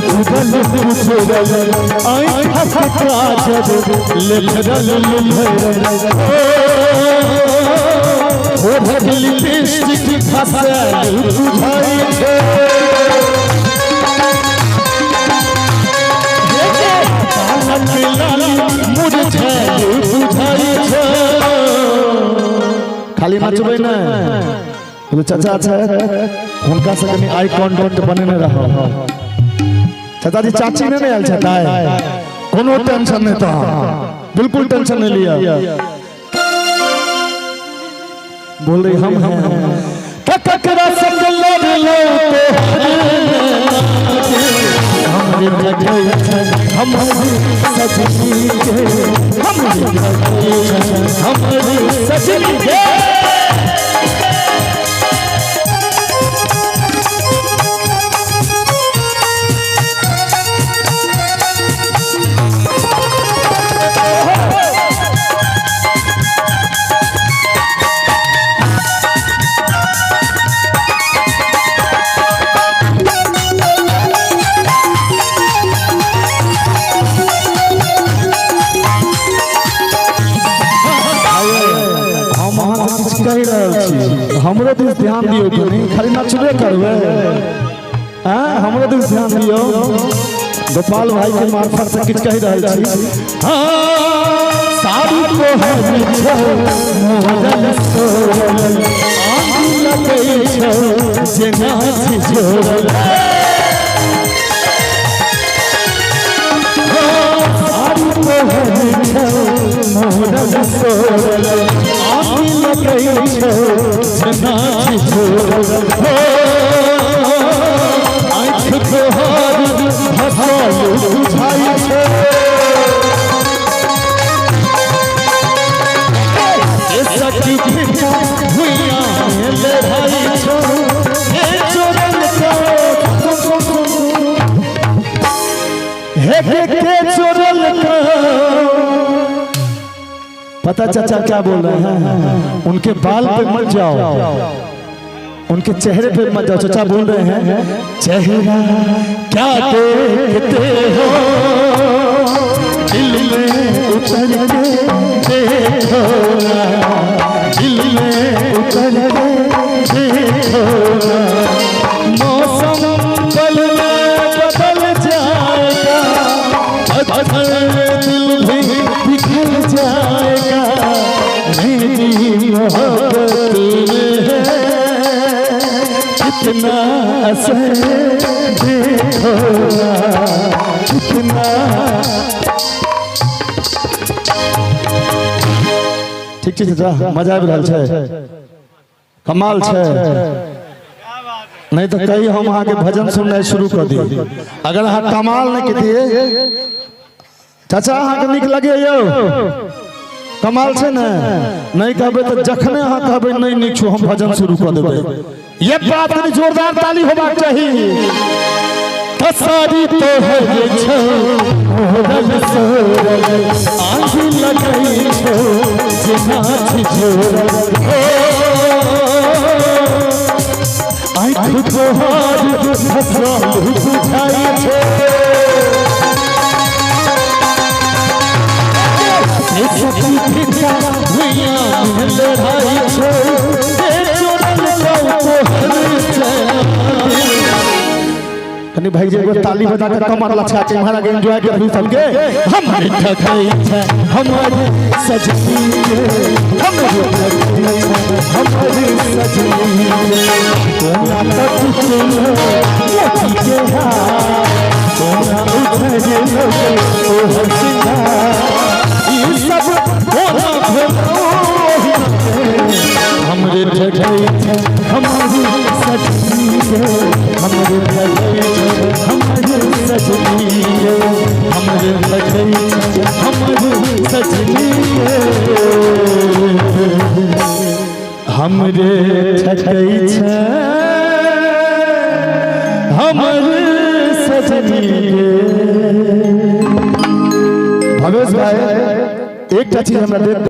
उड़ल उजरल आँखक काजर लेखरल लुभरल होठक लिपस्टिक खसल बुझाइ छै कानक लाली मुरझायल बुझाइ छै। खाली नचबै ने, एगो चाचा छै, हुनका से कनि आई कॉन्टेक्ट बनेने रहब। चाचा जी, चाची नहि ने आयल छथि? कोनो टेंशन नहि, तऽ बिल्कुल टेंशन नहीं लिया। बोल रही हम हैं ककरा संग लड़लो तो हमरे लगै छै हमर सजनी के, हमरे लगै छै हमर सजनी के। हम अहाँके किछु कहि रहल छी, हमरो दिस ध्यान दियौ कनि। खाली नचबे करबै? आँय, हमरो दिस ध्यान दियौ। गोपाल भाई के मार्फत से किछु कहि रहल छी। हाँ, साड़ी तोहर छौ मोरल सोरल, आँखि लगै छौ जेना झिझोरल। साड़ी तोहर छौ मोरल सोरल, आँखि लगै छौ जेना झिझोरल। हो, आँखि तोहर हसल बुझाइ छै। ए सखी पिता भुइयाँ में लड़ाई छौ, हे चोरल का, हे के चोरल का। पता चाचा क्या बोल रहे हैं? उनके बाल पे मत जाओ, उनके चेहरे पे मत जाओ। चाचा बोल रहे हैं, चेहरा क्या देखते हो, दिल में उतर के देखो ना, दिल में उतर के देखो ना। मौसम पल में बदल जाएगा, पत्थर दिल भी पिघल जाएगा। मेरी मोहब्बत में है कितना असर देखो ना, कितना। ठीक छै चाचा, मजा आबि रहल छै, कमाल छै। नहीं तो कही हम अहाँके भजन सुननाइ शुरू कऽ दी अगर अहाँ कमाल नहि कहितियै। चाचा, अहाँके नीक लगे यौ? कमाल छै ने? नहीं कहबै तऽ जखने अहाँ कहबै नहीं नीक छौ, हम भजन शुरू कऽ देबै। ये बात कनि जोरदार ताली होबाक चाही। साड़ी तोहर छौ मोरल सोरल, आँखि लगै छौ जेना झिझोरल। हो, आँखि तोहर हसल बुझाइ छै। ए सखी पिता भुइयाँ में लड़ाई छौ, हे चोरल कौ तोहर चैन। कनि भाई जी, एगो ताली बजा के कमर लचका के इम्हर आगे एंजॉय करबी सबके। हमर ठकै छै हमर सजनी रे, हमर ठकै छै हमर सजनी रे। कोना टूटलो मोती के हार, कोना उछड़लो तोहर सिंगार, ई सब कोना भेलो? हमरे ठकै छै हमर सजनी रे, हमरे ठकै छै हमर सजनी रे, हमरे ठकै छै हमर सजनी रे, हमरे ठकै छै हमर सजनी रे। भवेश भाई, एकटा चीज हमरा देख